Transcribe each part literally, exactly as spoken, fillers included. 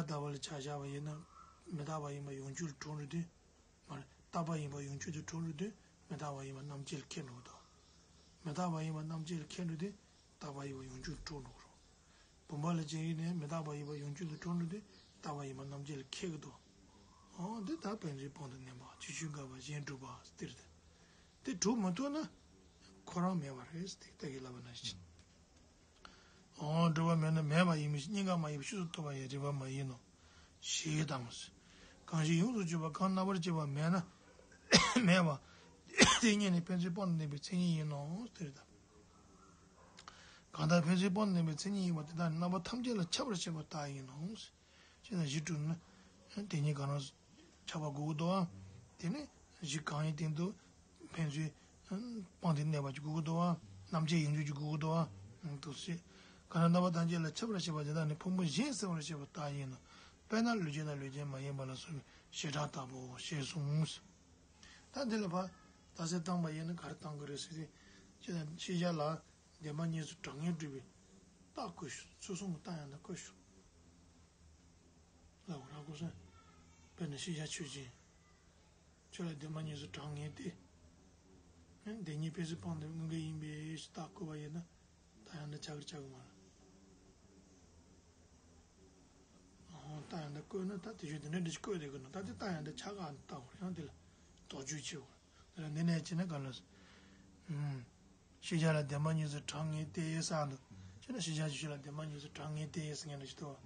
ལྟ་བ་ལ་ཆ་བཞག་པ་ཡིན་ན། མི་རྟག་པ་ཡིན་པ་ཡོངས་གཅོད་ལ་གྲུབ་འགྲོ་དུས། མ་རེད། རྟག་པ་ཡིན་པ་ཡོངས་གཅོད་དུ་གྲུབ་འགྲོ་དུས་མི་རྟག་པ་ཡིན་པ་རྣམ་བཅད་ལ་འཁེལ་འགྲོ་གི་འདུག་མི་རྟག་པ་ཡིན་པ་རྣམ་བཅད་ལ་འཁེལ་འགྲོ་དུས་རྟག་པ་ཡིན་པ་ཡོངས་གཅོད་དུ་གྲུབ་འགྲོ་གི་རེད། བུམ་པ་ལ་བྱས་ཡིན་ནའི་མི་རྟག་པ་ཡིན་པ་ཡོངས་གཅོད་དུ་གྲུབ་འགྲོ་དུས་རྟག་པ་ཡིན་པ་རྣམ་བཅད་ལ་འཁེལ་གི་འདུག་འོ་འདི་ལྟར་ཕན་ཚུན་སྤངས་ཏེ་གནས་པ་ཕྱི་ཆོས་འགལ་བ་གཞན་སྒྲུབ་པ་སྟེར་ཏེ། དེ་གྲུབ་མི་ཐུབ་ན་ཁོ་རང་མེད་པ་རེད་ཟེར་ཏེ་ད་གིན་ལབ་པ་ནང་བཞིན། འོ་སྒྲུབ་པ་མེད་ན་མེད་པ་ཡིན་མི་ཤེས། གཉིས་ཀ་མ་ཡིན་པ་ཕྱིས་སུ་ཐོབ་པ་ཡང་རིགས་པ་མ་ཡིན་ནོ། ཞེས་དང་། གང་ཞིག་ཡོངས་སུ་གཅོད་པ་གང་རྣམ་པར་བཅད་པ་མེད་ན་མེད་པ། དེ་གཉིས་ནི་ཕན་ཚུན་སྤངས་ཏེ་གནས་པའི་མཚན་ཉིད་ཡིན་ནོ་ཟེར་ད། གང་ལྟར་ཕན་ཚུན་སྤངས་ནས་པའི་མཚན་ཉིད་ཡིན་པ་དེ་དག་ནི་རྣམ་པ་ཐམས་ཅད་ལ་ཁྱབ་པར་བཤད་པ་ལྟར་ཡིན་ནོ། ཞེ་ན་གཞི་གྲུབ་ན་དེ་ཉིད་གང་རུང་ཁྱབ་པ་དགོས་ཀྱི་འདུག་ཨ། དེ་ནི་གཞི་གང་ཡིན་སྟེང་དུ་ཕན་ཚུན་སྤངས་ཏེ་གནས་པ་ཅིག་དགོས་ཀྱི་འདུག་ཨ། རྣམ་བཅད་ཡིན་རྒྱུ་ཅིག་དགོས་ཀྱི་འདུག་ཨ། འདུག་སེ། གང་ལྟར་རྣམ་པ་ཐམས་ཅད་ལ་ཁྱབ་པར་བཤད་པ་དེ་དག་ནི་ཕུང་པོ་གཞན་སེལ་བར་བཤད་པ་ལྟར་ཡིན་ནོ། དཔེར་ན་ལུས་ཅན་དང་ལུས་ཅན་མ་ཡིན་པ་ལ་སོགས་པའི་བྱེ་བྲག་ལྟ་བུའོ། ཞེས་གསུངས། ད་འདི་ལ་ཕར་རྟགས་གསལ་བཏང་པ་ཡིན་ན་ག་རེ་བཏང་དགོས་རེད་ཟེར་ཏེ། ཤེས་བྱ་ལ་བདེན་པ་གཉིས་སུ་གྲངས་ངེས་སྒྲུབ་པའི་རྟགས་བཀོད་ཤོག་ཚུལ་གསུམ་གྱི་རྟགས་ཡང་དག་བཀོད་ཤོག་ལབ་དགོས་རེད་གོ་སོང་། དཔེར་ན་ཤེས་བྱ་ཆོས་ཅན། ཁྱོད་ལ་བདེན་པ་གཉིས་སུ་གྲངས་ངེས་ཏེ། བདེན་གཉིས་ཕན་ཚུན་སྤངས་ཏེ་དངོས་འགལ་ཡིན་པའི་རྟགས་བཀོད་པ་ཡིན་ན། རྟགས་ཡང་དག་ཆགས་ཀྱི་རེད་ཆགས་ཀྱི་མ་རེད། ཨོ་རྟགས་ཡང་དག་བཀོད་ན་ད་དེ་བཞིན་དེ་འདྲ་འདྲ་ཞིག་བཀོད་བསྡད་ཀྱི་ནོ། ད་དེ་རྟགས་ཡང་དག་ཆགས་ག་ལྟ་དགོས་རེད། ཡང་དེ་ལ་དོགས་གཅོད་བྱེད་དགོས་རེད། དེ་ལ་འདི་ནས་བྱས་ན་ག་ལ། ཤེས་བྱ་ལ་བདེན་པ་གཉིས་སུ་གྲངས་ངེས་ཏེ་ཟེར་འདུག་བྱས་ན་ཤེས་བྱ་ཆོས་ཅན་ལ་བདེན་པ་གཉིས་སུ་གྲངས་ངེས་ཏེ་ཟེར་མཁན་ནི་ཞིག་འདུག་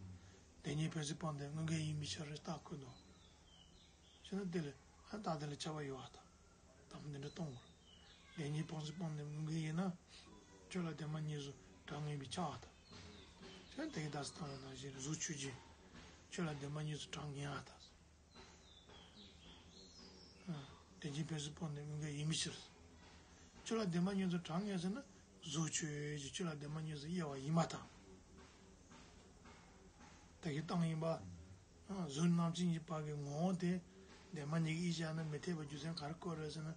བདེན་གཉིས་ཕན་ཚུན་སྤངས་ཏེ་དངོས་འགལ་ཡིན་པའི་ཕྱིར་རྟགས་བཀོད་འདུག་བྱས་ན་དེ་ལ་ཨ་རྟགས་དེ་ལ་ཁྱབ་པ་ཡོད་པ་དང་། དང་པོ་འདི་འདྲ་གཏོང་དགོས། བདེན་གཉིས་ཕན་ཚུན་སྤངས་ནས་དངོས་འགལ་ཡིན་ན། ཁྱོད་ལ་བདེན་པ་གཉིས་སུ་གྲངས་ངེས་པའི་ཆགས་པ་དང་། ཁྱོད་དེ་གའི་རྟགས་སུ་བཏང་བ་ནང་བཞིན་གཟུགས་ཆོས་ཅན། ཁྱོད་ལ་བདེན་པ་གཉིས་སུ་གྲངས་ངེས་པ་དང་། བདེན་གཉིས་ཕན་ཚུན་སྤངས་ནས་དངོས་འགལ་ཡིན་པའི་ཕྱིར། ཁྱོད་ལ་བདེན་པ་གཉིས་སུ་གྲངས་ངེས་ཟེར་ན་གཟུགས་ཆོས་ཅན་ཁྱོད་ལ་བདེན་པ་གཉིས་སུ་དབྱེ་བ་ཡིན་པ་དང་། དེ་གའི་རྟགས་ཡིན་པ། གཟུགས་རྣམ་མཁྱེན་གྱི་བར་གྱི་ངོ་བོ་དེ་བདེན་པ་གཉིས་ཀྱི་དབྱེ་གཞི་ན་མི་འཐད་པའི་རྒྱུ་མཚན་ག་རེ་བཀོད་རེད་ཟེར་ན།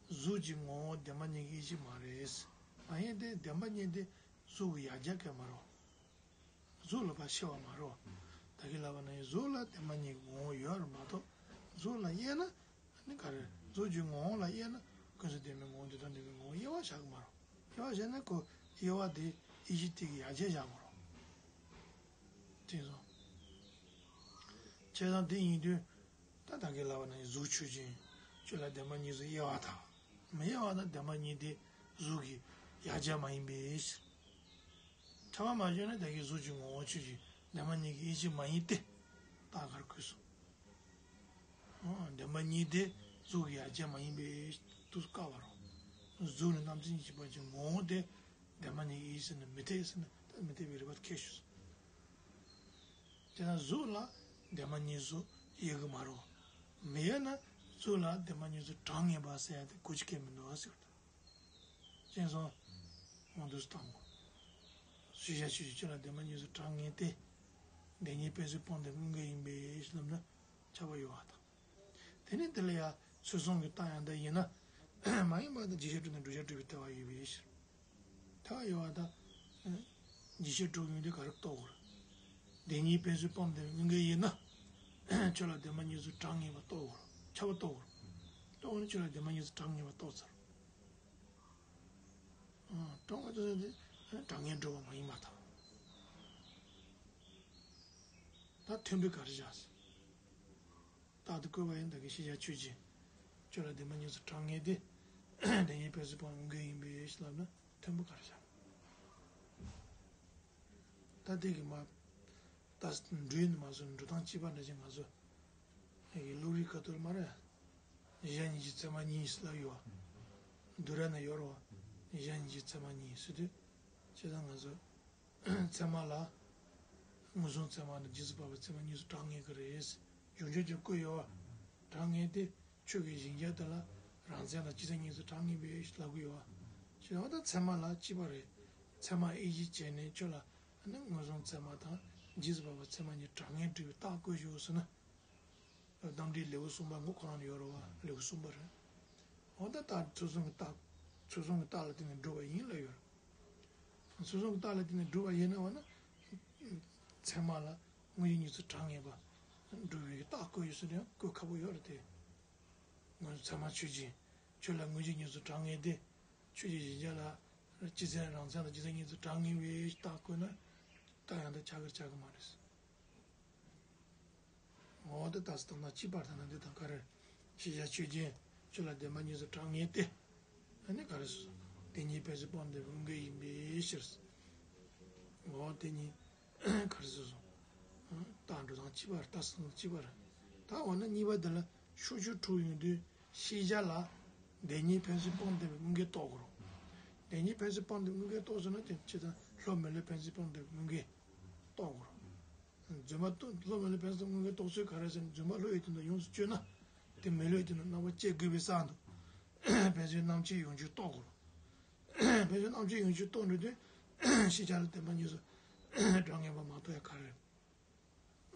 གཟུགས་ཀྱི་ངོ་བོ་བདེན་པ་གཉིས་ཀྱི་དབྱེ་གཞི་མ་རེད། མ་ཡིན་ཏེ་བདེན་པ་གཉིས་དེ་གཟུགས་ཀྱི་ཡང་རྐྱང་གང་མ་རེད། གཟུགས་ལ་ཕར་ཕྱེ་བ་མ་རེད། ད་གིན་ལབ་པ་ནང་བཞིན་གཟུགས་ལ་བདེན་པ་གཉིས་ཀྱི་ངོ་བོ་ཡོད་རེད་མ་གཏོགས། གཟུགས་ལ་དབྱེ་ན་ནི་ག་རེ། གཟུགས་ཀྱི་ངོ་བོ་ལ་དབྱེ་ན་ཀུན་རྫོབ་བདེན་པའི་ངོ་བོ་འདི་དང་འདོད་པའི་ངོ་བོ་དབྱེ་བ་བྱ་གི་མ་རེད། དབྱེ་བ་བྱས་ན་ཁོ་དབྱེ་བ་དེ་དབྱེ་གཞི་དེ་གི་ཡང་རྐྱང་བཞག་མ་རེད། དེ་སོང་། བྱས་ཙང་དེ་ཡིན་དུས། ད་ད་གིན་ལབ་པ་ནང་བཞིན་གཟུགས་ཆོས་ཅན། ཁྱོད་ལ་བདེན་པ་གཉིས་སུ་དབྱེ་བ་དང་། མི་དབྱེ་བ་དང་བདེན་པ་གཉིས་དེ་གཟུགས་ཀྱི་ཡང་རྐྱང་མ་ཡིན་པའི་ཕྱིར། ཁྱབ་པ་མ་བྱས་ན་ད་གིན་གཟུགས་ཀྱི་ངོ་བོ་ཆོས་ཅན། བདེན་པ་གཉིས་ཀྱི་དབྱེ་གཞི་མ་ཡིན་ཏེ། རྟགས་ག་རེ་བཀོད་སོང་། འོ་བདེན་པ་གཉིས་དེ་གཟུགས་ཀྱི་ཡང་རྐྱང་མ་ཡིན་པའི་དུས་སུ་བཀག་པ་རེད། གཟུགས་ནི་རྣམ་མཁྱེན་གྱི་བར་གྱི་ངོ་བོ་དེ་བདེན་པ་གཉིས་ཀྱི་དབྱེ་གཞི་ནི་མི་འཐད་ཟེར་ན་ད་མི་འཐད་པའི་རིགས་པ་ཁས་ཞུས་སོང་། དེ་ན་གཟུགས་ལ་བདེན་པ་གཉིས་སུ་དབྱེ་གི་མ་རེད། མི་དབྱེ་ན་གཟུགས་ལ་བདེན་པ་གཉིས་སུ་གྲངས་ངེས་པ་ཟེར་ཡ་དེ་གོ་རྒྱུ་གང་ཡང་མི་འདུག་ཟེར་བ་དང་། མཁྱེན་སོང་། འོ་འདུག་སེ་བཏང་དགོས། ཤེས་བྱ་ཆོས་ཅན་ཁྱོད་ལ་བདེན་པ་གཉིས་སུ་གྲངས་ངེས་ཏེ། བདེན་གཉིས་ཕན་ཚུན་སྤངས་ཏེ་དངོས་འགལ་ཡིན་པའི་ཕྱིར་ལབ་ན་ཁྱབ་པ་ཡོད་པ་དང་། དེ་ནས་དེ་ལ་ཡང་ཚུལ་གསུམ་གྱི་རྟགས་ཡང་དག་ཡིན་ན། མ་ཡིན་པ་དང་རྗེས་ཤེས་གྲུབ་ནས་བསྒྲུབ་བྱ་གྲུབ་པའི་ཐལ་བ་ཡོད་པའི་ཕྱིར། ཐལ་བ་ཡོད་པ་དང་། རྗེས་ཤེས་གྲུབ་ཡོང་དུས་ག་རེ་རྟོགས་དགོས་རེད། བདེན་གཉིས་ཕན་ཚུན་སྤངས་ཏེ་དངོས་འགལ་ཡིན་ན། ཁྱོད་ལ་བདེན་པ་གཉིས་སུ་གྲངས་ངེས་པ་རྟོགས་དགོས་རེད། ཁྱབ་པ་རྟོགས་དགོས་རེད། རྟོགས་ནས་ཁྱོད་ལ་བདེན་པ་གཉིས་སུ་གྲངས་ངེས་པ་རྟོགས་ཚར། གྲངས་ངེས་རྟོགས་ཚར་དེ་གྲངས་ངེས་འགྲོ་བ་མ་ཡིན་པ་དང་། ད་མཐུན་དཔེ་ག་རེ་བཞག་ཟེར། རྟགས་དེ་བཀོད་པ་ཡིན་ད་གིན་ཤེས་བྱ་ཆོས་ཅན། ཁྱོད་ལ་བདེན་པ་གཉིས་སུ་གྲངས་ངེས་ཏེ། བདེན་གཉིས་ཕན་ཚུན་སྤངས་དངོས་འགལ་ཡིན་པའི་ཕྱིར་ལབ་ན་མཐུན་དཔེ་ག་རེ་བཞག་ད་དེ་གི་མ། ད་འགྲོས་ནི་མ་སོང་འགྲོ་སྟངས་གཅིག་པ་འདྲ་ཅིག་ང་ཚོ། ཡི་གེ་བློ་རིག་ཁ་ཐུག་མ་རེད། གཞན་གཉིས་ཀྱི་ཚད་མ་གཉིས་ལབ་ཡོད་བ། འདུ་ར་ན་ཡོད་རེད་བ། གཞན་གཉིས་ཀྱི་ཚད་མ་གཉིས་ཟེར་དུས། བྱས་ཙང་ང་ཚོ། ཚད་མ་ལ། མངོན་སུམ་ཚད་མ་དང་རྗེས་སུ་དཔག་པའི་ཚད་མ་གཉིས་སུ་གྲངས་ངེས་ཀྱི་རེད། སྦྱོར་བྱེད་ཀྱི་བཀོད་ཡོད་བ། གྲངས་ངེས་ཏེ། ཆོས་ཀྱི་གཞལ་བྱ་དེ་ལ་རང་མཚན་དང་སྤྱི་མཚན་གཉིས་སུ་གྲངས་ངེས་པའི་ལབ་ཀྱི་ཡོད་བ། ཞེས་པ་དང་ཚད་མ་ལ་གཅིག་པ་རེད། ཚད་མ་དབྱེ་གཞི་བྱས་ནས་ཁྱོད་ལ་ནི་མངོན་སུམ་ཚད་མ་དང་རྗེས་སུ་དཔག་པའི་ཚད་མ་གཉིས་གྲངས་ངེས་འགྲུབ་པའི་རྟགས་བཀོད་ཤོག་ཟེར་ན། རྟགས་འགྲེལ་ལེའུ་གསུམ་པ་ངོ་ཁོ་རང་ལ་ཡོད་རེད་བ། ལེའུ་གསུམ་པ་རེད། འོ་ད་རྟགས་ཚུལ་གསུམ་གྱི་རྟགས། ཚུལ་གསུམ་གྱི་རྟགས་ལ་བརྟེན་ནས་སྒྲུབ་པ་ཡིན་ལབ་ཡོད་རེད། ཚུལ་གསུམ་གྱི་རྟགས་ལ་བརྟེན་ནས་སྒྲུབ་པ་ཡིན་ན་བ་ན། ཚད་མ་ལ། དངོས་གཞི་གཉིས་སུ་གྲངས་ངེས་པ་སྒྲུབ་པའི་རྟགས་བཀོད་ཡོད་ཟེར་ན་ཡང་བཀོད་ཁག་པོ་ཡོད་རེད་དེ། ང་ཚོ་ཚད་མ་ཆོས་ཅན། ཆོས་ལ་དངོས་གཞི་གཉིས་སུ་གྲངས་ངེས་ཏེ། ཆོས་ཀྱི་གཞལ་བྱ་ལ་སྤྱི་མཚན་རང་མཚན་དང་སྤྱི་མཚན་གཉིས་སུ་གྲངས་ངེས་པའི་རྟགས་བཀོད་ན། རྟགས་ཡང་དག་ཆགས་ཀྱི་རེད་ཆགས་ཀྱི་མ་རེད། འོ་དེ་ལྟ་སྟངས་ན་གཅིག་པར་ཐལ་ན་འདི་དང་ག་རེ། ཤེས་བྱ་ཆོས་ཅན། ཆོས་ལ་བདེན་པ་གཉིས་སུ་གྲངས་ངེས་ཏེ། ཨ་ནི་ག་རེ་ཟེར་སོང་། དེ་གཉིས་ཕན་ཚུན་སྤངས་ཏེ་དངོས་འགལ་ཡིན་པའི་ཕྱིར། འོ་དེ་གཉིས་ག་རེ་ཟེར་སོང་། རྟགས་འགྲོ་སྟངས་གཅིག་པ་རེད། ལྟ་སྟངས་གཅིག་པ་རེད། ད་འོ་ན་གཉིས་པ་དེ་ལ་ཕྱོགས་ཆོས་དྲུག་ཡོང་དུས་ཤེས་བྱ་ལ་དེ་གཉིས་ཕན་ཚུན་སྤངས་ཏེ་དངོས་འགལ་རྟོགས་དགོས་རེད། དེ་གཉིས་ཕན་ཚུན་སྤངས་ཏེ་དངོས་འགལ་རྟོགས་ཟེར་ན་དེ་ཅི་ལྟར་བློ་མི་སློབ་ཕན་ཚུན་སྤངས་ཏེ་དངོས་འགལ་རྟོགས་དགོས་རེད། རྫུན་མ་རྟོགས། བློ་མི་སློབ་ཕན་ཚུན་དངོས་འགལ་རྟོགས་ཚུལ་ག་རེ་ཟེར་ན། རྫུན་མ་བློ་ཡི་དོན་དུ་ཡོངས་སུ་གཅོད་ན། དེ་མི་བློ་ཡི་དོན་དུ་རྣམ་པར་བཅད་དགོས་པའི་ས་དང་། ཕན་ཚུན་རྣམ་བཅད་ཡོངས་གཅོད་རྟོགས་དགོས། ཕན་ཚུན་རྣམ་བཅད་ཡོངས་གཅོད་རྟོགས་འགྲོ་དུས། ཤེས་བྱ་ལ་བདེན་པ་གཉིས་སུ་གྲངས་ངེས་པ་མ་གཏོགས་ཡང་ག་རེ།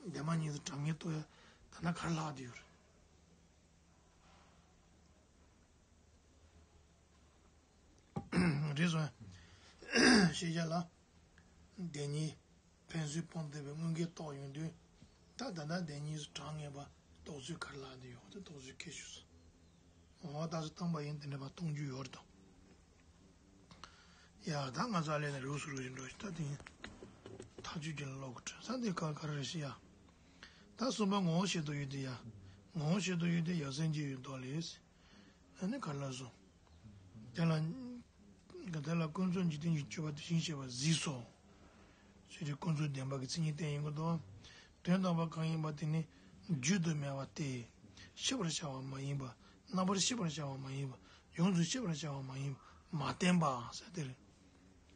བདེན་པ་གཉིས་སུ་གྲངས་ངེས་རྟོགས་ཡ་ད་ལྟ་ག་རེ་ལྷག་བསྡད་ཡོད་རེད། རེད་སོང་། ཤེས་བྱ་ལ་དེ་གཉིས་ཕན་ཚུན་སྤངས་ཏེ་དངོས་འགལ་རྟོགས་ཡོང་དུས། ད་ད་ལྟ་དེ་གཉིས་སུ་གྲངས་ངེས་པ་རྟོགས་ཚུལ་ག་རེ་ལབ་ནས་ཡོད་དེ་རྟོགས་ཚུལ་སྐད་ཞུས་སོང་། འོ་ད་སུ་བཏང་པ་ཡིན་དེ་འདྲ་བ་གཏོང་རྒྱུ་ཡོད་རེད་དོ། ཡ་ད་ང་ཚོ་ཨ་ལས་ནས་རུ་སུ་རུ་བཞིན་འགྲོ་ཞིག་ད་དེ་ཡིན། ཐག་གཅོད་ཀྱི་ལོག་གི་དྲན་ས་འདི་ག་ག་རེ་རེད་ཤི་ཡ། ད་གསུམ་པ་ངོ་བོ་བཞི་དུ་ཡོད་དེ་ཡ། ངོ་བོ་བཞི་དུ་ཡོད་དེ་ཡ་སེམས་ཀྱི་ཡོད་མདོ་ལས། ཨ་ནི་ག་རེ་ལབ་སོང་། དེ་ལ། དེ་ལ་ཀུན་རྫོབ་འཇིག་རྟེན་གྱི་སྤྱོད་པ་དེ་བཞིན་གཤེགས་པ་གཟིགས་སོ། ཞེས་དེ་ཀུན་རྫོབ་བདེན་པ་གི་མཚན་ཉིད་བསྟན་ཡོང་གི་འདུག་དོན་དམ་པ་གང་ཡིན་པ་དེ་ནི་བརྗོད་དུ་མེད་པ་སྟེ། ཤེས་པར་བྱ་བ་མ་ཡིན་པ། རྣམ་པར་ཤེས་པར་བྱ་བ་མ་ཡིན་པ། ཡོངས་སུ་ཤེས་པར་བྱ་བ་མ་ཡིན་པ་མ་བསྟན་པ་ཟེར་དེ་རེད།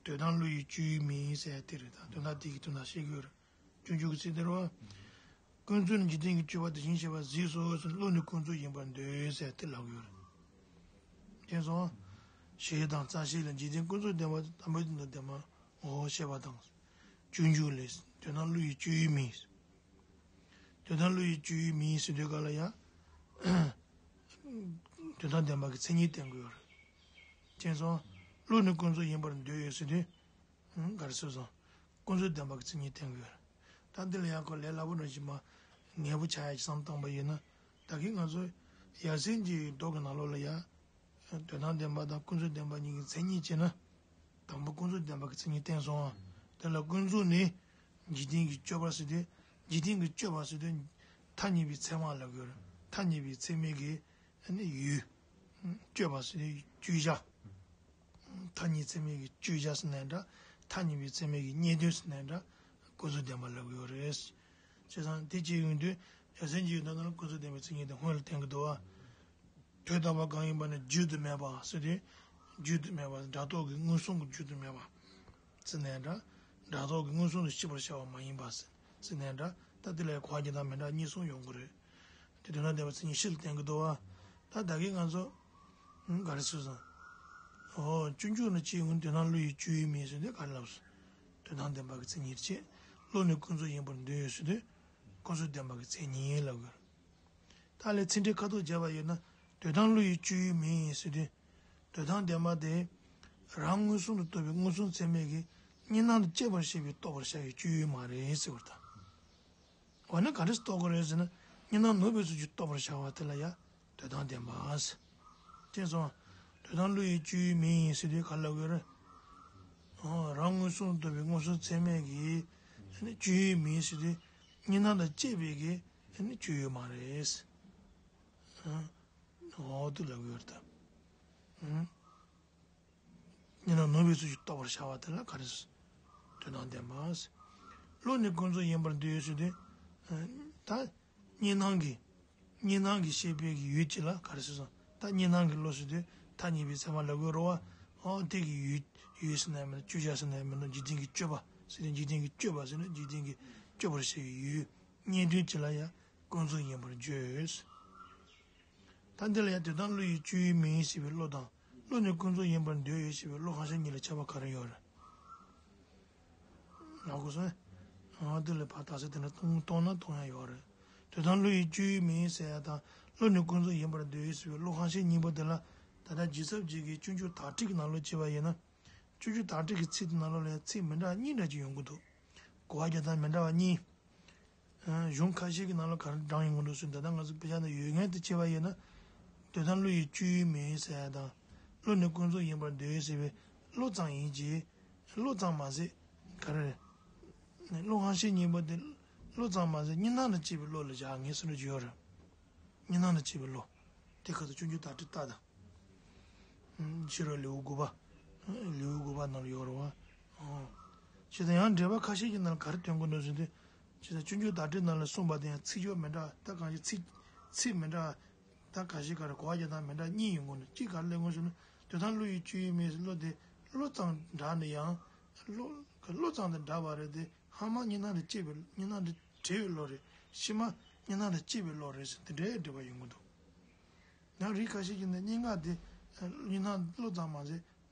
དོན་དམ་བློ་ཡི་སྤྱོད་ཡུལ་མིན་ཟེར་དེ་རེད། ད་དོན་དམ་དེ་གི་དོན་དག་བཤད་ཀྱི་ཡོད་རེད། སྤྱོད་འཇུག་གི་ཚིག་དེ་རེད་བ། ཀུན་རྫོབ་ནི་འཇིག་རྟེན་གྱི་སྤྱོད་པ་དེ་བཞིན་གཤེགས་པ་གཟིགས་སོ་ཟེར། བློ་ནི་ཀུན་རྫོབ་ཡིན་པར་འདོད་ཟེར་དེ་ལབ་ཡོད་རེད། དེ་སོང་། ཞེས་དང་རྩ་ཤེ་ལ་འཇིག་རྟེན་ཀུན་རྫོབ་བདེན་པ་དང་པོའི་དོན་དུ་བདེན་པ་ངོ་བོ་བཤད་པ་དང་། སྤྱོད་འཇུག་ལས་དོན་དམ་བློ་ཡི་སྤྱོད་ཡུལ་མིན། དོན་དམ་བློ་ཡི་སྤྱོད་ཡུལ་མིན་ཟེར་དུས་ག་ལ་ཡ། དོན་དམ་བདེན་པ་གི་མཚན་ཉིད་བསྟན་དགོས་ཡོད་རེད། དེ་སོང་། བློ་ནི་ཀུན་རྫོབ་ཡིན་པར་འདོད་ཡོད་ཟེར་དུས། ག་རེ་ཟེར་སོང་། ཀུན་རྫོབ་བདེན་པ་གི་མཚན་ཉིད་བསྟན་དགོས། ད་འདི་ལ་ཡང་ཁོ་ལས་སླ་པོ་འདྲ་ཞིག་མ། ངེས་པོ་ཆགས་ཡ་ཅིག་བསམ་བཏང་པ་ཡིན་ན། ད་གིན་ང་ཚོ་ཡ་སེམས་ཀྱི་མདོ་གི་ནང་ལོགས་ལ་ཡ། དོན་དམ་བདེན་པ་དང་ཀུན་རྫོབ་བདེན་པ་གཉིས་ཀྱི་མཚན་ཉིད་བྱས་ན། དང་པོ་ཀུན་རྫོབ་བདེན་པ་གི་མཚན་ཉིད་བསྟན་སོང་ང་། དེ་ལ་ཀུན་རྫོབ་ནི། འཇིག་རྟེན་གྱི་སྤྱོད་པ་ཟེར་དུས། འཇིག་རྟེན་གྱི་སྤྱོད་པ་ཟེར་དུས། ཐ་སྙད་པའི་ཚད་མ་ལབ་དགོས་རེད། ཐ་སྙད་པའི་ཚད་མའི་གི། ཨ་ནི་ཡུལ། སྤྱོད་པ་ཟེར་དུས་སྤྱོད་བྱ། ཐ་སྙད་ཚད་མའི་གི་སྤྱོད་བྱ་ཟེར་ནའི་འདྲ། ཐ་སྙད་པའི་ཚད་མའི་གི་རྙེད་དོན་ཟེར་ནའི་འདྲ། ཀུན་རྫོབ་བདེན་པ་ལབ་ཀྱི་ཡོད་རེད། བྱས་ཙང་དེ་བྱས་ཡོང་དུས་ཡ་སེམས་ཀྱི་ཡུལ་དོན་ལ་ཀུན་རྫོབ་བདེན་པའི་མཚན་ཉིད་དེ་སྔོན་ལ་བསྟན་གྱི་འདུག་བ། དོན་དམ་པ་གང་ཡིན་པ་ནི་བརྗོད་དུ་མེད་པ་ཟེར་དུས། བརྗོད་དུ་མེད་པ་སྒྲ་རྟོག་གི་མངོན་སུམ་གྱི་བརྗོད་དུ་མེད་པ། ཟེར་ནའི་འདྲ། སྒྲ་རྟོག་གི་མངོན་སུམ་དུ་ཤེས་པར་བྱ་བ་མ་ཡིན་པ་ཟེར་ནའི་འདྲ། ད་དེ་ལ་གོ་བ་རྒྱག་སྟངས་མི་འདྲ་གཉིས་གསུམ་ཡོང་གི་རེད། དེ་དོན་དམ་བདེན་པའི་མཚན་ཉིད་བཞི་ལ་བསྟན་གྱི་འདུག་བ། ད་ད་གིན་ང་ཚོ། ཨང་། ག་རེ་ཟེར་སོང་། འོ། སྤྱོད་འཇུག་ནི་ཅི་ཡོང་དོན་དམ་བློ་ཡི་སྤྱོད་ཡུལ་མིན་ཟེར་དུས་ག་རེ་ལབ་སོང་། དོན་དམ་བདེན་པ་གི་མཚན་ཉིད་བྱས། བློ་ནི་ཀུན་རྫོབ་ཡིན་པར་འདོད་ཡོད་ཟེར་དུས། ཀུན་རྫོབ་བདེན་པ་གི་མཚན་ཉིད་ལབ་དགོས། ད་ལས་ཚིག་འགྲེལ་ཁ་ཐོག་བརྒྱབ་པ་ཡིན་ན། དོན་དམ་བློ་ཡི་སྤྱོད་ཡུལ་མིན་ཟེར་དུས། དོན་དམ་བདེན་པ་དེ། རང་མངོན་སུམ་དུ་རྟོགས་པའི་མངོན་སུམ་ཚད་མས་ཀྱི། གཉིས་སྣང་དང་བཅས་པར་ཤེས་པས་རྟོགས་པར་བྱ་བའི་སྤྱོད་ཡུལ་མ་རེད་ཟེར་བ་དང་། འོ་ན་ག་འདྲ་རྟོགས་དགོས་རེད་ཟེར་ན། གཉིས་སྣང་ནོར་བའི་ཚུལ་གྱིས་རྟོགས་པར་བྱ་བ་དེ་ལ་ཡང་དོན་དམ་བདེན་པ་ཟེར། དེ་སོང་། དོན་དམ་བློ་ཡི་སྤྱོད་ཡུལ་མིན་ཟེར་དུས་ག་ལབ་དགོས་རེད། ཨོ། རང་མངོན་སུམ་དུ་རྟོགས་པའི་མངོན་སུམ་ཚད་མས་ཀྱི། ཨ་ནི་སྤྱོད་ཡུལ་མིན་ཟེར་དུས། གཉིས་སྣང་དང་བཅས་པའི་གི། ཨ་ནི་སྤྱོད་ཡུལ་མ་རེད། ཨ། འོ་དེ་ལབ་དགོས་རེད་ད། ཨང་། གཉིས་སྣང་ནོར་བའི་ཚུལ་གྱིས་རྟོགས་པར་བྱ་བ་དེ་ལ་ག་རེ་ཟེར། དོན་དམ་བདེན་པ་ཟེར། བློ་ནི་ཀུན་རྫོབ་ཡིན་པར་འདོད་ཡོད་ཟེར་དུས། ད། གཉིས་སྣང་གི། གཉིས་སྣང་གི་ཤེས་པའི་གི་ཡུལ་གཅིག་ལ་ག་རེ་ཟེར་སོང་། ད་གཉིས་སྣང་གི་བློ་ཟེར་དུས་ཐ་སྙད་པའི་ཚད་མ་ལབ་དགོས་རེད་བ། ཨོ་དེ་གི་ཡུལ། ཡུལ་ཟེར་ན་མིན་ན་སྤྱོད་བྱ་ཟེར་ན་མིན་ན་འཇིག་རྟེན་གྱི་སྤྱོད་པ་ཟེར་ན་འཇིག་རྟེན་གྱི་སྤྱོད་པ་ཟེར་ན་འཇིག་རྟེན་གྱི་སྤྱོད་པར་བྱ་བའི་ཡུལ། རྙེད་དོན་གཅིག་ལ་ཡང་ཀུན་རྫོབ་ཡིན་པར་བརྗོད། ད་འདི་ལ་ཡང་དོན་དམ་བློ་ཡི་སྤྱོད་ཡུལ་མིན་ཞེས་པའི་བློ་དང་། བློ་ནི་ཀུན་རྫོབ་ཡིན་པར་འདོད་ཡོད་ཞེས་པའི་བློ་ཁ་ཤས་གཉིས་ལ་ཁྱད་པར་ག་རེ་ཡོད་རེད། ལབ་དགོས་སོང་། ཨ། འདི་ལ་ཕར་རྟགས་གསལ་དེ་འདྲ་གཏོང་གཏོང་ན་གཏོང་ཡ་ཡོད་རེད། དོན་དམ་བློ་ཡི་སྤྱོད་ཡུལ་མིན་ཟེར་ཡ་དང་བློ་ནི་ཀུན་རྫོབ་ཡིན་པར་འདོད་ཡོད་ཞེས་པའི་བློ་ཁ་ཤས་གཉིས་པོ་དེ་ལ། ད་ལྟ་ཇི་ཙམ་ཅིག་གི་སྤྱོད་འཇུག་དག་སྒྲིག་གི་ནང་ལོགས་བྱས་པ་ཡིན་ན། སྤྱོད་འཇུག་དག་སྒྲིག་གི་ཚིག་དེ་ནང་ལོགས་ལ་ཚིག་མི་འདྲ་གཉིས་འདྲ་ཅིག་ཡོང་གི་འདུག་གོ་བ་རྒྱག་སྟངས་མི་འདྲ་བ་གཉིས། གཞུང་ཁ་ཤས་ཀྱི་ནང་ལ་ག་རེ་དྲངས་ཡོང་གི་འདུག་ཟེར་ན། ད་ལྟ་ང་ཚོ་དཔེ་ཆ་ནང་ཡོད་མཁན་དེ་བྱས་པ་ཡིན་ན། དོན་དམ་བློ་ཡི་སྤྱོད་ཡུལ་མིན་ཟེར་ཡ་དང་། བློ་ནི་ཀུན་རྫོབ་ཡིན་པར་འདོད་ཟེར་བའི་བློ་ཙམ་ཡིན་གྱི། བློ་ཙམ་མ་ཟད། ག་རེ་རེད། བློ་འགའ་ཞིག་གཉིས་པོ་དེ་བློ་ཙམ་མ་ཟད་གཉིས་སྣང་དང་བཅས་པའི་བློ་ལ་བཞག་ངེས་སུ་ཡོད་རེད། གཉིས་སྣང་དང་བཅས་པའི་བློ། དེ་ཁ་ཚོ་སྤྱོད་འཇུག་བརྡ་སྤྲོད་ལྟ་དང་། ཕྱི་རོལ་ལེའུ་དགུ་པ། ལེའུ་དགུ་པ་ནང་ལ་ཡོད་རེད་བ། ཨོ། བྱས་ཙང་ཡང་འགྲེལ་པ་ཁ་ཤས་ཀྱི་ནང་ལ་ག་རེ་སྟོན་གྱི་འདུག་ཟེར་དུས། བྱས་ཙང་སྤྱོད་འཇུག་བརྡ་སྤྲོད་ནང་ལ་གསུངས་པ་དེ་ཡང་ཚིག་སྦྱོར་མི་འདྲ། ད་གང་ཞིག་ཚིག་ཚིག་མི་འདྲ། ད་གང་ཞིག་ག་རེ་གོ་བ་རྒྱག་སྟངས་མི་འདྲ་གཉིས་ཡོང་གི་འདུག་གཅིག་ག་རེ་གསུངས་ཟེར་ན། དོན་དམ་བློ་ཡི་སྤྱོད་ཡུལ་མིན་ཟེར། བློ་དེ་བློ་ཙམ་འདྲ་ན་ཡང་། བློ་བློ་ཙམ་དུ་འདྲ་བ་རེད་དེ། སྔ་མ་གཉིས་སྣང་དང་བཅས་པའི་གཉིས་སྣང་དང་བྲལ་བའི་བློ་རེད། ཕྱི་མ་གཉིས་སྣང་དང་བཅས་པའི་བློ་རེད་ཟེར་དེ་འདྲའི་འགྲེལ་པ་ཡོང་གི་འདུག་ཡང་རིགས་ཁ་ཤས་ཀྱིས་ནི་གཉིས་ཀ་དེ་གཉིས་སྣང་བློ་ཙམ་མ་ཟད་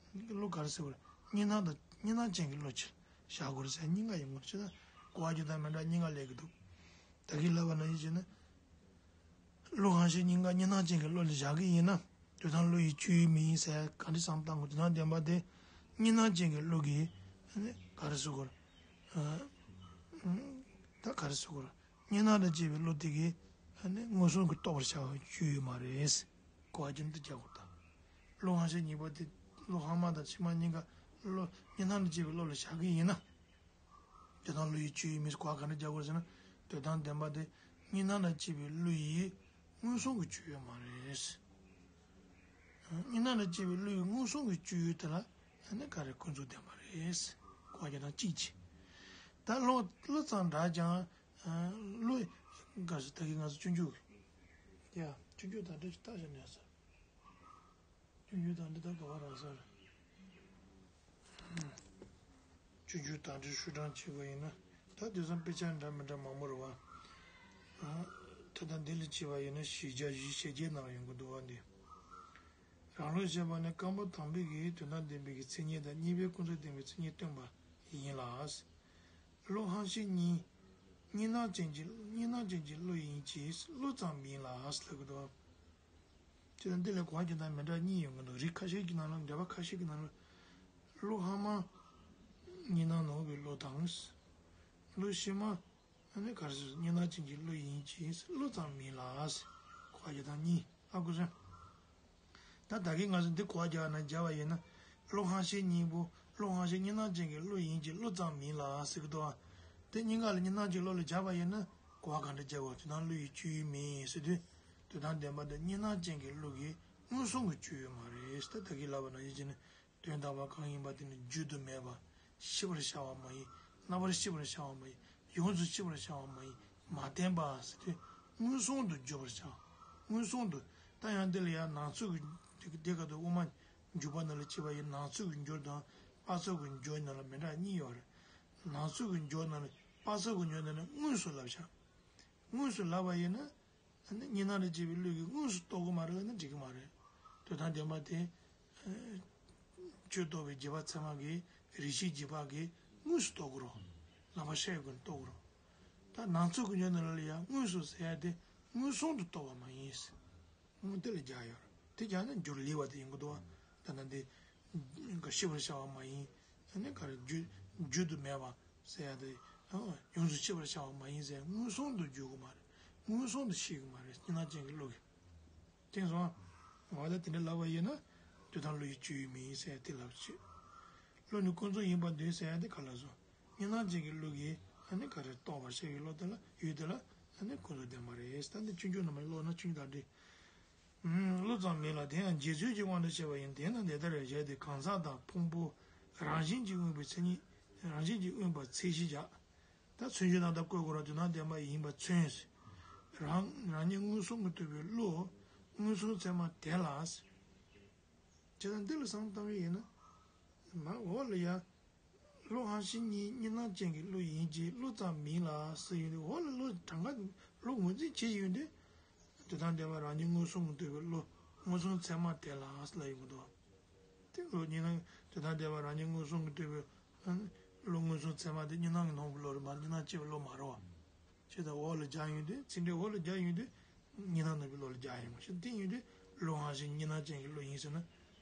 བློ་ག་རེ་ཟེར་དགོས་རེད། གཉིས་སྣང་དང་གཉིས་སྣང་ཅན་གྱི་བློ་ཅིག་བཞག་དགོས་རེད་ཟེར། གཉིས་ཀ་ཡོང་གི་འདུག་བྱས་ན་གོ་བ་རྒྱག་སྟངས་མི་འདྲ་གཉིས་ཀ་སླེབས་ཀྱི་འདུག་ད་གིན་ལབ་པ་ནང་བཞིན་བྱས་ན། བློ་འགའ་ཞིག་གཉིས་ཀ་གཉིས་སྣང་ཅན་གྱི་བློ་ལ་བཞག་གི་ཡིན་ན། དོན་དམ་བློ་ཡི་སྤྱོད་ཡུལ་མིན་ཟེར་ག་འདྲ་བསམ་བློ་བཏང་དགོས། དོན་དམ་བདེན་པ་དེ་གཉིས་སྣང་ཅན་གྱི་བློ་གིས་ག་རེ་ཟེར་དགོས་རེད། ད་ག་རེ་ཟེར་དགོས་རེད། གཉིས་སྣང་དང་བཅས་པའི་བློ་དེ་གིས་མངོན་སུམ་གྱིས་རྟོགས་པར་བྱ་བའི་སྤྱོད་ཡུལ་མ་རེད། གོ་བ་རྒྱག་སྟངས་དེ་རྒྱག་དགོས་ད། བློ་འགའ་ཞིག་གཉིས་པོ་དེ་བློ་སྔ་མ་དང་ཕྱི་མ་གཉིས་ཀ་བློ་གཉིས་སྣང་དང་བཅས་པའི་བློ་ལ་བཞག་གི་ཡིན་ན། དོན་དམ་བློ་ཡི་སྤྱོད་ཡུལ་མིན་ཟེར་གོ་བ་ག་འདྲ་རྒྱག་དགོས་ཟེར་ན། དོན་དམ་བདེན་པ་དེ་གཉིས་སྣང་དང་བཅས་པའི་བློ་ཡི་མངོན་སུམ་གྱི་སྤྱོད་ཡུལ་མ་རེད། གཉིས་སྣང་དང་བཅས་པའི་བློ་ཡི་མངོན་སུམ་གྱི་སྤྱོད་ཡུལ་དེ་ལ་ཨ་ནི་ག་རེ་ཀུན་རྫོབ་བདེན་པ་རེད། གོ་བ་རྒྱག་སྟངས་གཅིག་བྱས། ད་བློ་བློ་ཙམ་འདྲ་ཀྱང་། བློ། ག་ཟེར། ད་གིན་ང་ཚོ་སྤྱོད་འཇུག་གི། ཡ། སྤྱོད་འཇུག་བརྡ་སྤྲོད་ཅིག་བལྟས་བཞག་ན་ཡག་ས་རེད། སྤྱོད་འཇུག་བརྡ་སྤྲོད་ད་ག་པར་རག་ས་རེད། སྤྱོད་འཇུག་བརྡ་སྤྲོད་ཤོག་གྲངས་བྱས་པ་ཡིན་ན། ད་དེང་སང་དཔེ་ཆ་འདྲ་མི་འདྲ་མང་པོ་རེད་བ། ད་ལྟ་འདི་ལ་བྱས་པ་ཡིན་ན་ཞེས་བྱ་བཞི་ཞེས་བྱའི་ནང་ལ་ཡོང་གི་འདུག་བ་འདི། རང་བློ་ཞེས་པ་ནི་རྐང་པ་དང་པོའི་གི་དོན་དམ་བདེན་པའི་གི་མཚན་ཉིད་དང་། གཉིས་པའི་ཀུན་རྫོབ་བདེན་པའི་མཚན་ཉིད་སྟོན་པ་ཡིན་ལ། བློ་འགའ་ཞིག་གཉིས། གཉིས་སྣང་ཅན་གྱི་གཉིས་སྣང་ཅན་གྱི་བློ་ཡིན་གྱི་བློ་ཙམ་མིན་ལ་ཟེར་གྱི་འདུག་བྱས་ཙང་འདི་ལ་གོ་བ་རྒྱག་སྟངས་མི་འདྲ་གཉིས་ཡོང་གི་འདུག་རིགས་ཁ་ཤས་ཀྱི་ནང་ལ། འགྲེལ་པ་ཁ་ཤས་ཀྱི་ནང་ལ། བློ་སྔ་མ་གཉིས་སྣང་ནོར་བའི་བློ་དང་། བློ་ཕྱི་མ་ཨ་ནི་ག་རེ་ཟེར། གཉིས་སྣང་ཅན་གྱི་བློ་ཡིན་གྱི་བློ་ཙམ་མིན་ལ་ཟེར། གོ་བ་རྒྱག་སྟངས་གཉིས། ཧ་གོ་སོང་། ད་ད་གིན་ང་ཚོ་འདི་གོ་བ་རྒྱག་ན་རྒྱག་པ་ཡིན་ན། བློ་འགའ་ཞིག་གཉིས་པོ། བློ་འགའ་ཞིག་གཉིས་སྣང་ཅན་གྱི་བློ་ཡིན་གྱི་བློ་ཙམ་མིན་ལ་ཟེར་གྱི་འདུག་བ། དེ་གཉིས་ཀ་ལ་གཉིས་སྣང་ཅན་བློ་ལ་སྦྱར་བ་ཡིན་ན་གོ་བ་ག་འདྲ་རྒྱག་དགོས། དོན་དམ་བློ་ཡི་སྤྱོད་ཡུལ་མིན་ཟེར་དུས། དོན་དམ་བདེན་པ་དེ་གཉིས་སྣང་ཅན་གྱི་བློ་གི་མངོན་སུམ་གྱི་སྤྱོད་ཡུལ་མ་རེད། ད་ད་གིན་ལབ་པ་ནང་བཞིན་བྱས་ནས། དོན་དམ་པ་གང་ཡིན་པ་དེ་ནི་བརྗོད་དུ་མེད་པ། ཤེས་པར་བྱ་བ་མ་ཡིན། རྣམ་པར་ཤེས་པར་བྱ་བ་མ་ཡིན། ཡོངས་སུ་ཤེས་པར་བྱ་བ་མ་ཡིན། མ་བསྟན་པ་ཟེར་དུས་མངོན་སུམ་དུ་བརྗོད་པར་བྱ། མངོན་སུམ་དུ། ད་ཡང་འདི་ལ་ཡང་ནང་ཚུགས་ཀྱི་དེ་ག་དུ་དབུ་མ་འཇུག་པ་ནང་ལ་བྱས་པ་ཡིན། ནང་ཚུགས་ཀྱི་འགྱུར་དང་བར་ཚུགས་ཀྱི་འགྱུར་ནང་ལ་མི་འདྲ་གཉིས་ཡོད་རེད། ནང་ཚུགས་ཀྱི་འགྱུར་ནང་ལ་བར་ཚུགས་ཀྱི་འགྱུར་ནང་ལ་དངོས་སུ་ལབ་བྱ། དངོས་སུ་ལབ་པ་ཡིན་ན། ཨ་ནི་གཉིས་སྣང་ལ་སྐྱེས་པའི་བློ་གིས་དངོས་སུ་རྟོགས་ཀྱི་མ་རེད་ལབ་ན་འགྲིག་གི་མ་རེད། དོན་དམ་བདེན་པ་དེ། ཨ། ཆོས་རྟོགས་པའི་རྗེས་དཔག་ཚད་མ་གིས། རིགས་ཤེས་རྗེས་དཔག་གིས་དངོས་སུ་རྟོགས་ཀྱི་རེད། ལམ་པ་ཤེས་ཀྱིས་རྟོགས་ཀྱི་རེད། ད་ནང་ཚུགས་ཀྱི་འགྱུར་ནང་ལ་ཡང་དངོས་སུ་ཟེར་ཡ་དེ་མངོན་སུམ་དུ་རྟོགས་པ་མ་ཡིན། དངོས་དེ་ལ་སྦྱར་ཡོད་རེད། དེ་སྦྱར་ན་འགྱུར་ལེགས་པ་དེ་ཡིན་གྱི་འདུག་བ། ད་ལྟ་འདི། ཤེས་པར་བྱ་བ་མ་ཡིན། ཨ་ནི་ག་རེ། བརྗོད་བརྗོད་དུ་མེད་པ་ཟེར་ཡ་དེ། ཡོངས་སུ་ཤེས་པར་བྱ་བ་མ་ཡིན་ཟེར། མངོན་སུམ་དུ་བརྗོད་ཀྱི་མ་རེད། མངོན་སུམ་དུ་ཤེས་ཀྱི་མ་རེད། གཉིས་སྣང་ཅན་གྱི་བློ་གིས། དེང་སང་། ང་ད་དེ་འདྲ་ལབ་པ་ཡིན་ན། དོན་དམ་བློ་ཡི་སྤྱོད་ཡུལ་མིན་ཟེར་ཡ་དེ་ལབ་བྱེད། བློ་ནི་ཀུན་རྫོབ་ཡིན་པར་འདོད་ཟེར་ཡ་དེ་ག་ལ་སོང་། གཉིས་སྣང་ཅན་གྱི་བློ་གིས་ཨ་ནི་ག་རེ་རྟོགས་པར་བྱ་བའི་བློ་དེ་ལ། ཡུལ་དེ་ལ་ཨ་ནི་ཀུན་རྫོབ་བདེན་པ་རེད། ད་འདི་སྤྱོད་འཇུག་ནང་མ་ཀློག་ན་སྤྱོད་འཇུག་བརྡ་སྤྲོད། བློ་ཙམ་མིན་ལ། དེ་ཡང་རྗེས་བཟོད་ཀྱི་དབང་དུ་བྱས་པ་ཡིན། དེས་ན་འདི་ལྟར་བཞག་སྟེ། གང་ཟག་དང་ཕུང་པོ་རང་བཞིན་གྱིས་དབེན་པའི་མཚན་ཉིད། རང་བཞིན་གྱིས་དབེན་པ་མཚན་གཞི་བཞག་ད་མཚན་གཞི་དང་ད་བཀོད་དགོས་ར། དོན་དམ་བདེན་པ་ཡིན་པ་མཚོན། རང་རང་ཉིད་མངོན་སུམ་གྱིས་རྟོགས་པའི་བློ་མངོན་སུམ་ཚད་མ་དེ་ལ། བྱས་ཙང་འདི་ལ་བསམ་བློ་བཏང་བ་ཡིན་ན། མར་འོག་ལ་ཡ། བློ་འགའ་ཞིག་གཉིས་གཉིས་སྣང་ཅན་གྱི་བློ་ཡིན་གྱི་བློ་ཙམ་མིན་ལ་ཟེར་ཡོང་དུས། འོག་ལ་བློ་གྲངས་ཀ་བློ་ངོས་འཛིན་བྱེད་ཡོང་དུས། དོན་དམ་བདེན་པ་རང་ཉིད་མངོན་སུམ་གྱིས་རྟོགས་པའི་བློ་མངོན་སུམ་ཚད་མ་དེ་ལ་ཟེར་ལབ་ཡོང་གི་འདུག་དེ་བློ་གཉིས་སྣང་། དོན་དམ་བདེན་པ་རང་ཉིད་མངོན་སུམ་གྱིས་རྟོགས་པའི་བློ་མངོན་སུམ་ཚད་མ་དེ་གཉིས་སྣང་གིས་ནོར་བའི་བློ་རེད་མ་གཏོགས་གཉིས་སྣང་སྐྱེ་བའི་བློ་མ་རེད་བ། བྱས་ཙང་འོག་ལ་སྦྱར་ཡོང་དུས། ཚིག་འགྲེལ་འོག་ལ་སྦྱར་ཡོང་དུས། གཉིས་སྣང་ནོར་བའི་བློ་ལ་སྦྱར་ཡོང་བ་ཞིག་དེ་ཡིན་དུས་བློ་འགའ་ཞིག་གཉིས་སྣང་ཅན་གྱི་བློ་ཡིན་ཟེར་ན་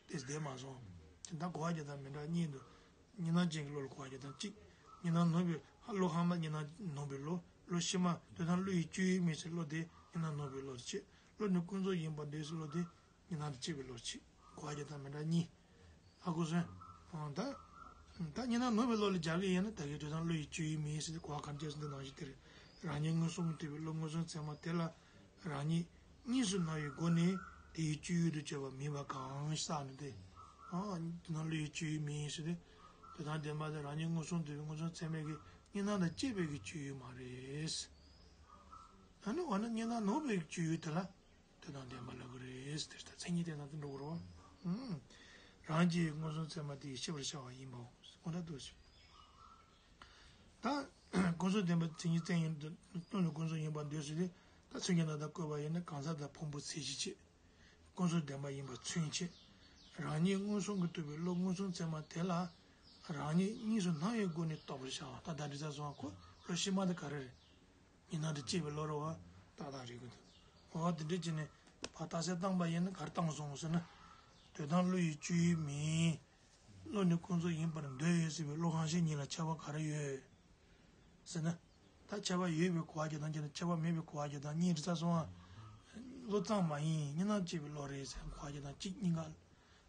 དེ་བསྡད་མ་སོང་། དེ་ད་གོ་བ་རྒྱག་སྟངས་མི་འདྲ་གཉིས་འདུག་གཉིས་སྣང་ཅན་གྱི་བློ་ལ་གོ་བ་རྒྱག་སྟངས་གཅིག་གཉིས་སྣང་ནོར་བའི་བློ་སྔ་མ་གཉིས་སྣང་ནོར་བའི་བློ། བློ་ཕྱི་མ་དོན་དམ་བློ་ཡི་སྤྱོད་ཡུལ་མིན་ཟེར་བློ་དེ་གཉིས་སྣང་ནོར་བའི་བློ་དེ་བྱེད། བློ་ནི་ཀུན་རྫོབ་ཡིན་པར་འདོད་ཟེར་བློ་དེ་གཉིས་སྣང་དང་བཅས་པའི་བློ་བྱེད། གོ་བ་རྒྱག་སྟངས་མི་འདྲ་གཉིས། ཨ་ཁུ་སོན། ད་ད་གཉིས་སྣང་ནོར་བའི་བློ་ལ་སྦྱར་གི་ཡིན་ན་ད་གིན་དོན་དམ་བློ་ཡི་སྤྱོད་ཡུལ་མིན་ཟེར་ཏེ་གོ་བ་ག་འདྲ་ཟེར་འདི་ནང་བཞིན་དེ་རེད། རང་ཉིད་མངོན་སུམ་གྱིས་ཐུབ་པའི་བློ་མངོན་སུམ་ཚད་མ་དེ་ལ་རང་ཉིད་གཉིས་སུ་སྣང་བའི་སྒོ་ནས་དེའི་སྤྱོད་ཡུལ་དུ་གྱུར་པ་མིན་པ་གང་ཞིག་བསགས་ནས་ཏེ། ཨ་དོན་དམ་བློ་ཡི་སྤྱོད་ཡུལ་མིན་ཟེར་ཏེ། དོན་དམ་བདེན་པ་དེ་རང་ཉིད་མངོན་སུམ་དུ་མངོན་སུམ་ཚད་མའི་གི་གཉིས་སྣང་དང་བཅས་པའི་གི་སྤྱོད་ཡུལ་མ་རེད། ཨ་ནི་འོ་ན་གཉིས་སྣང་ནོར་བའི་སྤྱོད་ཡུལ་དེ་ལ་དོན་དམ་བདེན་པ་ལབ་གི་རེད་ཟེར་ཏེ་མཚན་ཉིད་དེ་ན་དེ་འགྲོ་གི་རེད་བ། ཨུམ། རང་རྒྱལ་མངོན་སུམ་ཚད་མ་དེ་ཡིས་ཤེས་པར་བྱ་བ་ཡིན་པའོ། དངོས་འདྲ་འདུག་ཟེར། ད་ཀུན་རྫོབ་བདེན་པ་མཚན་ཉིད་བཙན་ཡིན་དུ་སྟོང་ཉིད་ཀུན་རྫོབ་ཡིན་པར་འདོད་ཟེར་ཏེ། ད་མཚོན་བྱེད་རྣམ་དག་བཀོད་པ་ཡིན་ན་གང་ཟག་དང་ཕུང་པོ་ཚད་གཞི་བྱེད། ཀུན་རྫོབ་བདེན་པ་ཡིན་པ་མཚོན་བྱེད། རང་ཉིད་མངོན་སུམ་གྱིས་ཐུབ་པའི་བློ་མངོན་སུམ་ཚད་མ་དེ་ལ་རང་ཉིད་གཉིས་སུ་སྣང་བའི་སྒོ་ནས་རྟོགས་པར་བྱ་བ། ད་ད་འདི་ཚ་སོང་བ་ཁོ་བློ་ཕྱི་མ་དེ་ག་རེ་རེད། གཉིས་སྣང་དང་བཅས་པའི་བློ་རེད་བ། ཏག་ཏག་རེད་གི་འདུག་འོ་དེ་འདྲ་བྱས་ནས་ཕར་རྟགས་གསལ་བཏང་པ་ཡིན་ན་ག་རེ་བཏང་སོང་ཟེར་ན། དོན་དམ་བློ་ཡི་སྤྱོད་ཡུལ་མིན། བློ་ནི་ཀུན་རྫོབ་ཡིན་པར་འདོད་ཡོད་ཟེར་བའི་བློ་གང་ཞིག་གཉིས་ལ་ཁྱད་པར་ག་རེ་ཡོད་ཟེར་ན། ད་ཁྱད་པར་ཡོད་པའི་གོ་བ་རྒྱག་སྟངས་ཀྱི་ནང་ཁྱད་པར་མེད་པའི་གོ་བ་རྒྱག་སྟངས་གཉིས་རེད་ཚ་སོང་ཨ། བློ་ཙམ་མ་ཡིན་གཉིས་སྣང་བཅས་པའི་བློ་རེད་ཟེར་གོ་བ་རྒྱག་སྟངས་གཅིག་གཉིས་ཀ།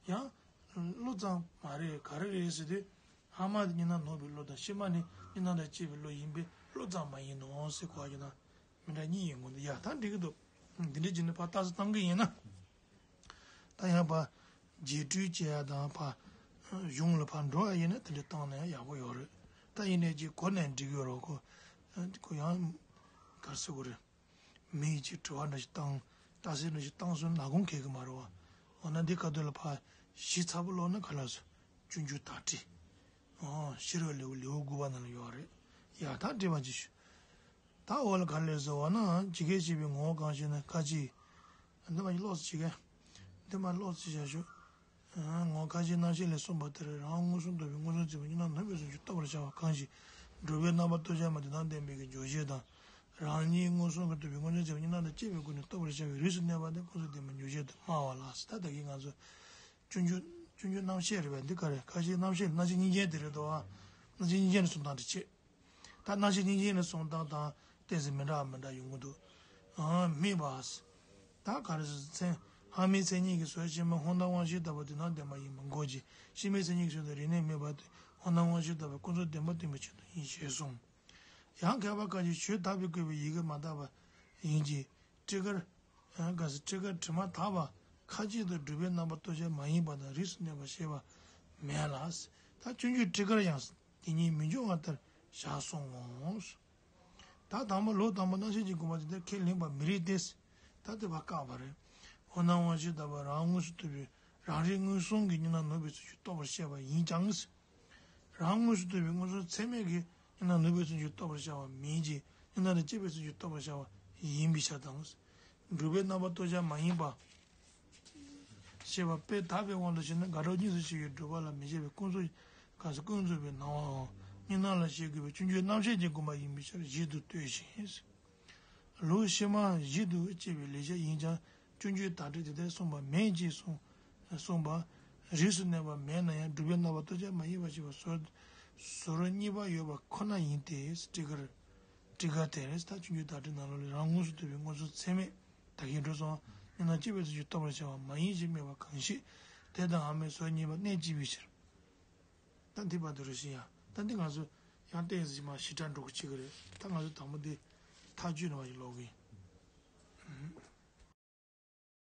ཡང་། བློ་ཙམ་མ་རེད་ག་རེ་རེད་ཟེར་དུས། སྔ་མ་དེ་གཉིས་སྣང་ནོར་བའི་བློ་དང་ཕྱི་མ་ནི་གཉིས་སྣང་དང་བཅས་པའི་བློ་ཡིན་པས་བློ་ཙམ་མ་ཡིན་ནོ་ཟེར་གོ་བ་རྒྱག་སྟངས་མི་འདྲ་གཉིས་ཡིན་དགོས་འདུག་ཡ་ད་འགྲིག་གི་འདུག་འདི་འདྲ་བྱས་ནས་ཕར་རྟགས་གསལ་བཏང་གི་ཡིན་ན། ད་ཡང་ཕར་རྗེས་སྤྲོས་བྱེད་ཡ་དང་ཕར་གཞུང་ལ་ཕར་འགྲོ་ཡ་ཡིན་ན་དེ་འདྲ་བཏང་ན་ཡང་ཡག་པོ་ཡོད་རེད། ད་ཡིན་ནའི་ཅིག་གོ་ནས་འགྲིག་ཡོད་རེད་ཁོ། ཁོ་ཡང་ག་རེ་ཟེར་དགོས་རེད། མི་ཡིས་ཅིག་དྲི་བ་འདྲ་ཞིག་བཏང་། རྟགས་གསལ་འདྲ་ཞིག་བཏང་སོང་ན་ལག་ཁུངས་འཁེལ་གི་མ་རེད་བ། འོ་ན་འདི་ཁ་ཐུག་ལ་ཕར་གཞི་ཚ་པོ་ཀློག་ན་ག་ལ་སོ། སྤྱོད་འཇུག་དག་སྒྲིལ། ཨོ་ཤེས་རབ་ལེའུ་ལེའུ་དགུ་པ་ནང་ལ་ཡོད་རེད། ཡ་ད་འགྲིག་པ་ཅིག་ཞུ། ད་འོག་ལ་ག་ལས་ཟེར་བ་ན་ཇི་སྐད་བཤད་པའི་ངོ་བོ་གང་ཞེ་ན་ཁ་ཅིག་འདི་མ་ཀློག་ཅིག་ག་འདི་མ་ཀློག་ཅིག་བྱ་ཞུ། ངོ་ཁ་ཅིག་རྣམ་བཤད་ལས་གསུངས་པ་ལྟར་རང་མངོན་སུམ་རྟོགས་པའི་མངོན་སུམ་ཚད་མ་གཉིས་སྣང་ནོར་བའི་ཚུལ་གྱིས་རྟོགས་པར་བྱ་བ་གང་ཞིག་སྒྲུབ་པའི་རྣམ་པར་རྟོག་བྱ་མ་དོན་དམ་བདེན་པའི་གི་འཇོག་བྱེད་དང་། རང་ཉིད་མངོན་སུམ་གྱིས་ཐུབ་པའི་མངོན་སུམ་ཚད་མ་གཉིས་སྣང་དང་བཅས་པའི་སྒོ་ནས་རྟོགས་པར་བྱ་བའི་རིས་སུ་གནས་པ་དེ་ཀུན་རྫོབ་བདེན་པའི་འཇོག་བྱེད་དུ་སྨྲ་བ་ལ། ད་ད་གིན་ང་ཚོ་སྤྱོད་འཇུག་སྤྱོད་འཇུག་རྣམ་བཤད་རེད་པས། འདི་ག་རེ་ཁ་ཅིག་རྣམ་བཤད་རྣམ་བཤད་སྙིང་རྗེ་དེ་རེད་དོ། རྣམ་བཤད་སྙིང་རྗེ་ནས་གསུང་སྟངས་དེ་བྱེད། ད་རྣམ་བཤད་སྙིང་རྗེ་ནས་གསུང་སྟངས་དང་ཏོག་ཙམ་མི་འདྲ་བ་མི་འདྲ་ཡོང་གི་འདུག་ཨང་། དམིགས་པ། ད་ག་རེ་ཟེར་མཚན་སྔ་མའི་མཚན་ཉིད་ཀྱིས་ཟོ་ཕྱི་མ་ཧོ་ན་དབང་ཤེས་ལྟ་བུ་དེ་ན་བདེན་པ་ཡིན་པ་འགོག་ཅིང་ཕྱི་མའི་མཚན་ཉིད་ཀྱིས་ཟོ་དང་རིགས་གནས་དམིགས་པ་དེ་ཧོ་ན་དབང་ཤེས་ལྟ་བུ་ཀུན་རྫོབ་བདེན་པ་སྟོན་པའི་ཆེད་དུ་ཡིན་ཞེས་གསུངས། ཡང་མཁས་པ་ཁ་ཅིག་ཆོས་དག་པའི་བཀོད་པའི་ཡི་གེ་མ་དག་པ་ཡིན་གྱི། ཊཱི་ཀར། ག་ཟེར་ཊཱི་ཀར་དྲི་མ་དག་པ་ཁ་ཅིག་ཏུ་སྒྲུབ་པའི་རྣམ་པར་རྟོག་བྱ་མ་ཡིན་པ་དང་རིས་སུ་གནས་པ་ཞེས་པ་མེད་ལ། ད་སྤྱོད་འཇུག་ཊཱི་ཀར་ཡང་དེ་ཉིད་མི་འབྱུང་བ་ལྟར་བཞག་གསུང་ངོ་། ད་དང་པོ་ལུགས་དང་པོ་རྣམ་བཤད་ཀྱི་དགོངས་པ་དེ་ལྟར་ཁས་ལེན་པ་མི་རིགས་ཏེ། ད་དེ་བ་བཀག་པ་རེད། འོ་ན་དབང་ཤེས་ལྟ་བུ་རང་མངོན་སུམ་ཐུབ་པའི་རང་རིག་མངོན་སུམ་གྱི་གཉིས་སྣང་ནོར་བའི་ཚུལ་གྱིས་རྟོགས་པར་བཤད་པ་ཡིན་ཀྱང་། རང་མངོན་སུམ་ཐུབ་པའི་མངོན་སུམ་ཚད་མའི་གི་གཉིས་སྣང་ནོར་བའི་ཚུལ་གྱིས་རྟོགས་པར་བྱ་བ་མིན་གྱི། གཉིས་སྣང་དང་བཅས་པའི་ཚུལ་གྱིས་རྟོགས་པར་བྱ་བ་ཡིན་པའི་ཕྱིར་དང་། སྒྲུབ་པའི་རྣམ་པར་རྟོག་བྱ་མ་ཡིན་པ། ཞེས་པ་དཔེ་དག་པའི་དབང་དུ་བྱས་ན་དགག་སྒྲུབ་གཉིས་སུ་ཕྱེ་བའི་སྒྲུབ་པ་ལ་མི་བྱ་བའི་ཀུན་རྫོབ་ག་ཟེར་ཀུན་རྫོབ་པའི་སྣང་བའམ་གཉིས་སྣང་ལ་བྱེད་དགོས་པའི་སྤྱོད་འཇུག་རྣམ་བཤད་ཀྱི་དགོངས་པ་ཡིན་པའི་ཕྱིར་བཞིན་དུ་ལྟོས་ཤིང་། ལུགས་ཕྱི་མ་བཞི་དུ་དབྱེ་བའི་ལེགས་བཤད་ཡིན་ཀྱང་སྤྱོད་འཇུག་དག་སྒྲིལ་དེ་ལྟར་གསུངས་པ་མེད་ཅེས་གསུངས། གསུངས་པ། རིས་སུ་གནས་པ་མེད་ན་ཡང་སྒྲུབ་པའི་རྣམ་པར་རྟོག་བྱ་མ་ཡིན་པ་ཞེས་པ་ཟུར་ཟུར་གཉིས་པ་ཡོད་པ་ཁོ་ན་ཡིན་ཏེ། ཊཱི་ཀར། ཊཱི་ཀ་དེར་ད་སྤྱོད་འཇུག་དག་སྒྲིལ་ནང་ལོགས་ལས་རང་མངོན་སུམ་ཐུབ་པའི་མངོན་སུམ་ཚད་མས་ད་གིན་འགྲོ་སོང་། གཉིས་སྣང་བཅས་པའི་ཚུལ་གྱིས་རྟོགས་པར་བྱ་བ་མ་ཡིན་ཞེས་སྨྲས་པ་གང་ཞིག་དེ་དང་ཨ་མའི་ཟུར་གཉིས་པ་གནད་གཅིག་པའི་ཕྱིར། ད་འདི་བར་དུ་རེ་ཞིག་ཡང་ད་འདི་ང་ཚོ་ཡང་ཏོག་ཙམ་མ་ཞིབ་ཕྲ་འགྲོ་གི་བྱེད་ཀྱི་རེད། ད་ང་ཚོ་དང་པོ་འདི་ཐག་གཅོད་ནས་མ་ཞིག་ཀློག་གི་ཡིན།